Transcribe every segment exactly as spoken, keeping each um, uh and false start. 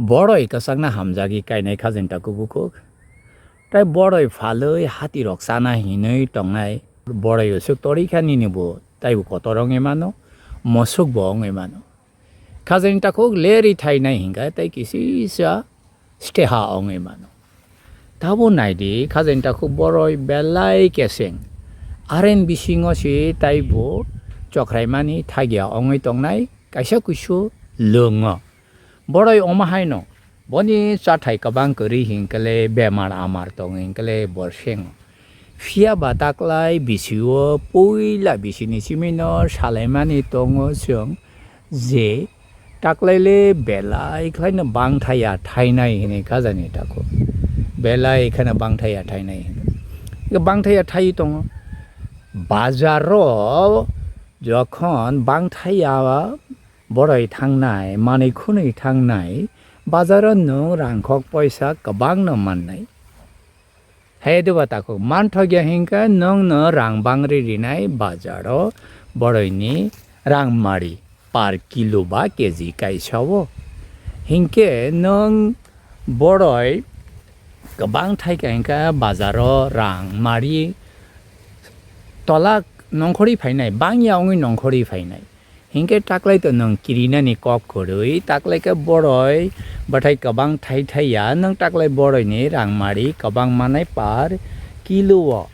Boroi kwchakna hamjagwi kainai khajani takhuk bukhuk. Tai boroi phalwi hatirok chana hinwi tongnai. Boroi usuk torikha nini bo taibo kotor wngwi mano, mosuk bo wngwi mano. Khajani takhuk lerwi thainai hinkha tai kisisa steha wngwi mano. Tabo naidi khajani takhuk boroi belai keseng. Aren bisingo se taibo chokraimani thagya wngwi tongnai kaisa kuisu lwngo. Boroi omo haino, boni chathai kwbang kwrwi hinkhe le bemar amar tongo hinkhe le bo sengo. Phiya ba taklai bisio puila bisini simino salaimani tongo chwng je taklai le belai khlaino bangthaya thainai hinwi khajani takhuk. Belai kheno bangthaya thainai hinwi. Bangthaya thaiwi tongo. Bazaro jokhon bangthaya boroi thangnai, manwi khwnwi thangnai, bazaro nwng rangkhok poisa kwbangno mannai. Hai doba takhuk manthokya hinkhe nwngno rang bangri rinai bazaro boroini rang mari per kilo ba K G kaisa o. Hinkhe nwng boroi kwbang thaikha hinkhe bazaro rang mari tola nongkhorwi phainai, bangya wngwi nongkhorwi phainai. Hinkhe taklai to nwng kirinani kok kwrwi, taklai khe boroi bwthai kwbang thai thai ya, nwng taklai boroini rang mari kwbang manai per kilo o.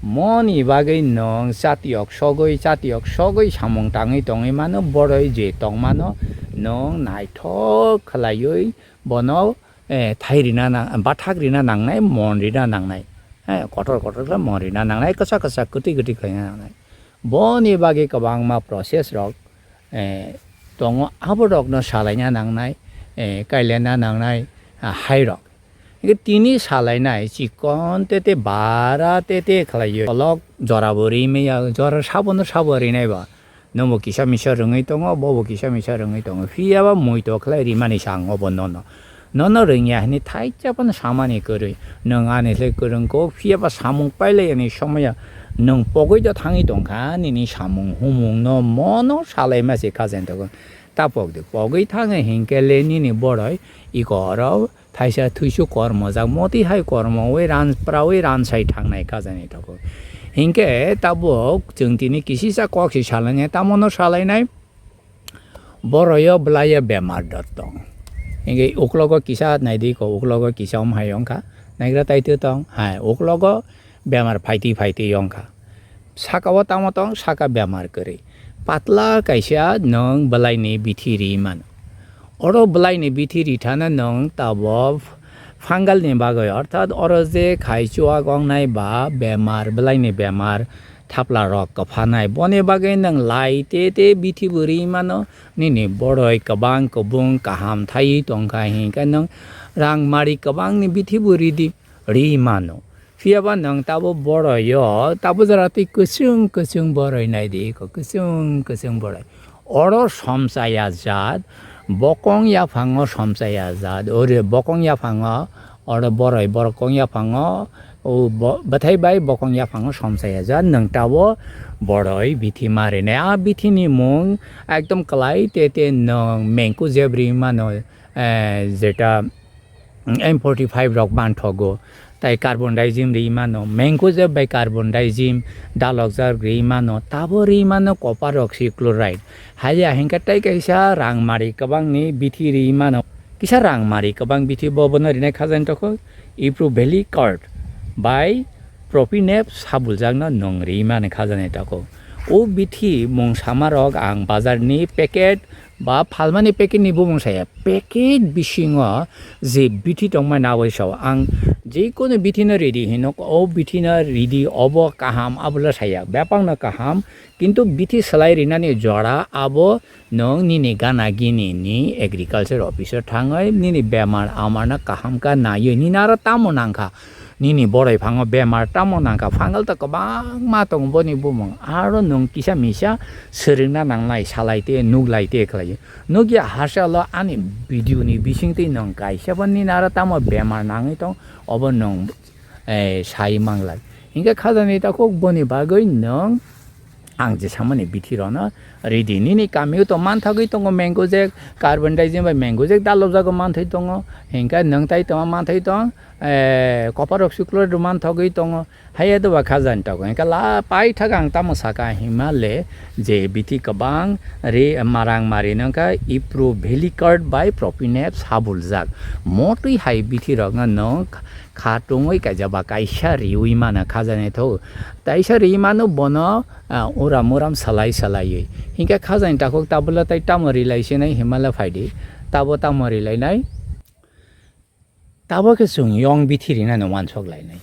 Moni bagwi nwng chatiyok sogwi, chatiyok sogwi samung tangwi tongwi mano, boroi je tongmano nwng naithok khlaiwi bono, eh, thai rina nang-, bathak rina nangnai, mon rina nangnai, eh, kotor kotor khe mon rina nangnai, kwchak kwchak kwtwi kwtwi khlaina nangnai. Boni bagwi kwbangma process rok, eh, tongo, abo rokno salaina nangnai, eh, kailena nangnai, ah, hai rok. Hingke tini salainai chikon tete bara tete khlaiyo. Kolok jora bo ri maya, jora sabono sabo rinai ba. Nwng bo kisa misa rwngwi tongo, bo bo kisa misa rwngwi tongo. Phiya ba mui to khlai rimani sa ang obo nono. Nono rwngya hwnwi thaisa phano samani kwrwi. Nwng ani se kwrwng kok, phiya ba samung pailai ani somaya nwng pogwi do thangwi tongkha, nini samung humung no mono salai ma se khajen togo. Ta pok de pogwi thangwi hinkhe le nini boroi iko oro thaisa thuisu kormo jak, moti hai kormo wi ran prawi ran sai thangnai kajani togo. Hinkhe tabuk chwng tini kisisa kok si salainai, tamono salainai. Boroyo bwlaiyo bemar dot tong. Hinkhe uklogo kisa naidi ko, uklogo kisa om hai wngkha. Naigra tai twi tong, hai uklogo bemar phaitwi phaitwi wngkha. Saka o tamo tong, saka bemar kwrwi. Patla kaisa nwng bwlaini bithi ri mano. Oro bwlaini bithi rithana nwng tabok fungal ni bagwi, orthat oro je khai chuak wngnai ba bemar, bwlaini bemar, thapla rok kwphanai. Boni bagwi nwng lai te te bithi bo ri mano, nini boroi kwbang kwbung kaham thaiwi tongkha hinkhe nwng rang mari kwbangni bithi bo ridi, ri mano. Phiya ba nwng tabo boroi o, tabo jora twi kwchwng kwchwng boroi nai di, ko kwchwng kwchwng boroi. Oro somchaya jat, bokong yaphango somchaya jat, ore bokong yaphango, oro boroi bokong yaphango, o bo-, bwthai bai bokong yaphango somchaya jat, nwng tabo boroi bithi ma rinai. A bithi ni mung ekdom kwlai te te nwng mengku jeb ri mano, eh, jeta M forty five rok manthogo, tai carbon daijim ri mano, mancozeb bai carbon daijim dalokjak ri mano, tabo ri mano copper oxychloride. Haya hinkhe tai kaisa rang mari kwbangni bithi ri mano, kisa rang mari kwbang bithi bo bono rinai khajani tokho, Ipru Valley Card bai Propinep sabuljakno nwng ri mani khajani tokho. O bithi mung samarok ang bazarni packet ba phalmani packet ni bumung saya, packet bisingo je bithi tongmani aboni sao ang jekunu bithi no ridi hino, o bithi no ridi obo kaham, abola saya bebak no kaham, kintu bithi salai rinani jora abo nwng nini gana gini ni agriculture officer thangwi nini bemar amar no kaham khe naiwi nini aro tamo nangkha. Nini boroi phango bemar tamo nangkha, phangal ta kwbangma tongo boni bumung, aro nwng kisa misa swrwngna nangnai, salai te, nuklai te khlaiwi. Nukya hachalo ani video ni bisingtwi nwng kaisa bo nini aro tamo bemar nangwi tong, obo nwng, eh, sai manglai. Hinkhe khajani takhuk boni bagwi nwng Ang je samani bithi rokno ridi, nini kamio to manthogwi tongo mango jek, carbon dioxide bai mango jek dalokjago manthai tongo, hinkhe nwng tai tongma manthai tong, eh, copper oxychloride manthogwi tongo, haiya doba khajani tongo. Hinkhe la paithak ang tamo saka himale je bithi kwbang ri marang mari nangkha Ipro Valley Card bai Propinep sabuljak. Motwi hai bithi rokno nwng kha tungwi kaijak ba kaisa riwi mano khajani tho. Taisa riwi mano bono, ah, uram uram salai salaiwi. Hinkhe khajani takhuk tabula tai tamo rilai sinai himala phaidi. Tabo tamo rilainai. Tabo khe chwng yong bithi rinani wansok lainai.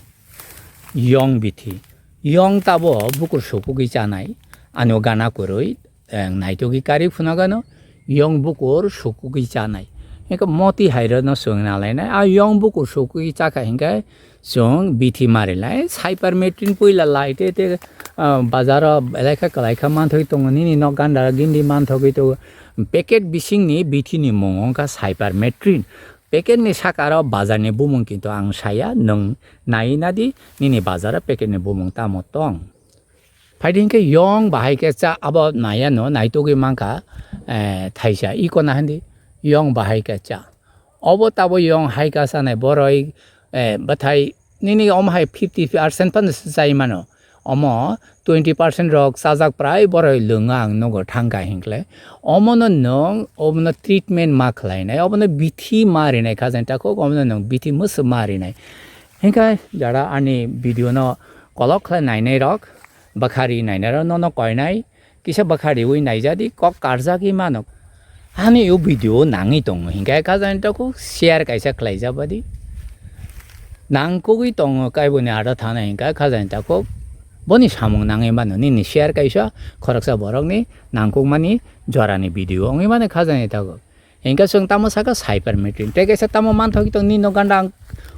Yong bithi. Yong tabo bukur sukugwi chanai. Ano gana kwrwi, eh, naitugwi kari phunagano. Yong bukur sukugwi chanai. Hinkhe moti hairokno chwng nalainai. A yong bukur sukugwi chakha hinkhe chwng bithi marilai. Cypermethrin puila lai te te, ah, bazaro belai kha kwlai kha manthogwi tongo. Nini nok ganda gindi manthogwi tongo. Packet bisingni bithini mung wngkha cypermethrin. Packetni sakaro bazarni bumung kintu ang saya, nwng nai nadi nini bazaro packetni bumung tamo tong. Phaidi hinkhe yong bahai khe cha abo naiya no naitugwi mankha, eh, thaisa iko na hindi yong bahai khe cha. Obo tabo yong hai kha sanai boroi, eh, bwthai nini omo hai fifty percent phano chai mano. Omo twenty percent rok chajak prai boroi lwngo ang nugo thangkha hinkhle. Omono nwng omono treatment ma khlainai, omono bithi ma rinai khajani takhuk, omono nwng bithi mwswk ma rinai. Hinkhe jara ani video no kolok khlai nainai rok, bwkhari nainai rok nono koinai, kisa bwkha riwi naijadi kok karjagwi mano. Ani o video nangwi tongo hinkhe khajani takhuk share kaisa khlaijak badi. Nangkukgwi tongo kaiboni aro thana hinkhe khajani takhuk boni samung nangwi mano. Nini share kaisa khoroksa borokni nangkukmani jorani video wngwi mano khajani takhuk. Hinkhe chwng tamo sakha cypermethrin. Tei kaisa tamo manthogwi tong nini no ganda ang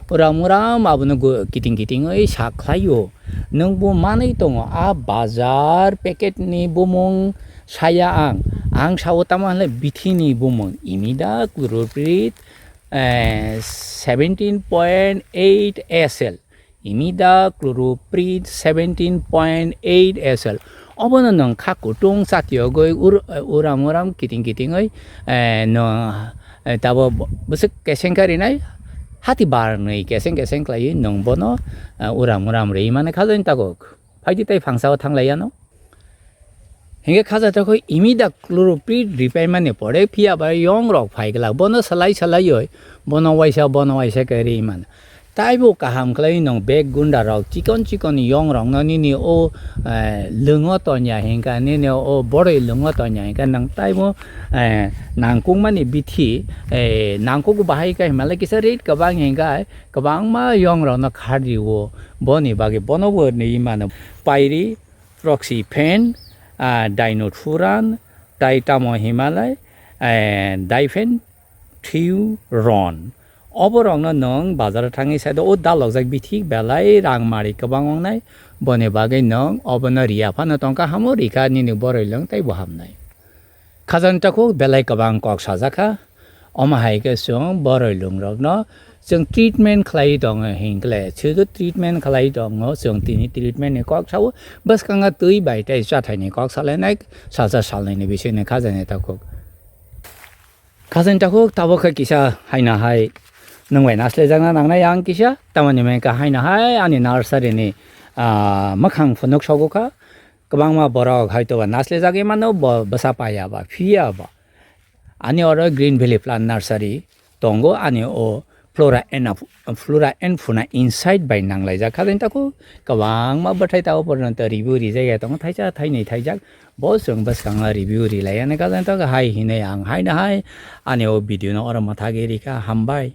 uram uram abono go-, kiting kiting oi sak khlaio. Nwng bo manwi tongo a bazar packet ni bumung saya ang. Ang sao tamo hwnle bithi ni bumung imida chlorprid, eh, seventeen point eight S L. Imida chlorprid seventeen point eight S L. Obono nwng kha kutung chatiyogwi ur-, uram uram kiting kitingwi, eh, no, eh, tabo bwswk keseng kha rinai hati barnwi keseng keseng khlaiwi nwng bono, eh, uram uram rwi mani khajani takhuk. Phaidi tei phangsa o thanglai ano. Hinkhe khaja tokho imida chlorprid ripaimani pore phiya ba yong rok phai glak bono salai salaioi bono waisa bono waisa khe ri man. Taibo kaham khlai nwng bek gunda rok chikon chikon yong rokno nini o, eh, lwngo tonya hinkha nini o boroi lwngo tonya hinkha nwng taibo, eh, nangkukmani bithi, eh, nangkuk bahai khe himalai kisa rate kwbang hinkha kwbangma yong rokno khardi o boni bagwi bono bo ni mano pairi. Proxyphen, ah, Dinofuran, tai tamo himalai, eh, Diphenthrin. Oborokno nwng bazaro thangwi saido o dalokjak bithi belai rang mari kwbang wngnai, boni bagwi nwng obono riya phano tongkha hamo rikha nini boroi lwng tei bo hamnai. Khajani takhuk belai kwbang kok sajak kha. Omo hai khe chwng boroi lwngrokno chwng treatment khlai tongo hinkhe, sudu treatment khlai tongo chwng tini treatment ni kok sao, bwskango twi bai tei chathaini kok salainai salsa salnaini bisingni khajani takhuk. Khajani takhuk tabuk khe kisa haino hai nwng bai naslaijakna nangnai ang kisa, tamoni hwnba khe haino hai ani nursery ni, ah, mwkhang phunuk sogo kha. Kwbangma borok hai to ba naslai jagwi mano, bo bwsa paya ba, phiya ba. Ani oro Green Valley Plant Nursery tongo, ani o Flora and Af-, Flora and Fauna Insight bai nanglaijak. Kha jani takhuk kwbangma bwthai tabuk porjonto review rijak ya tongo, thaisa thainwi thaijak. Bo chwng bwskango review rilai yani, kha jani takhuk hai hinwi ang haino hai ani o video no oro mwthagwi rikha, hambai.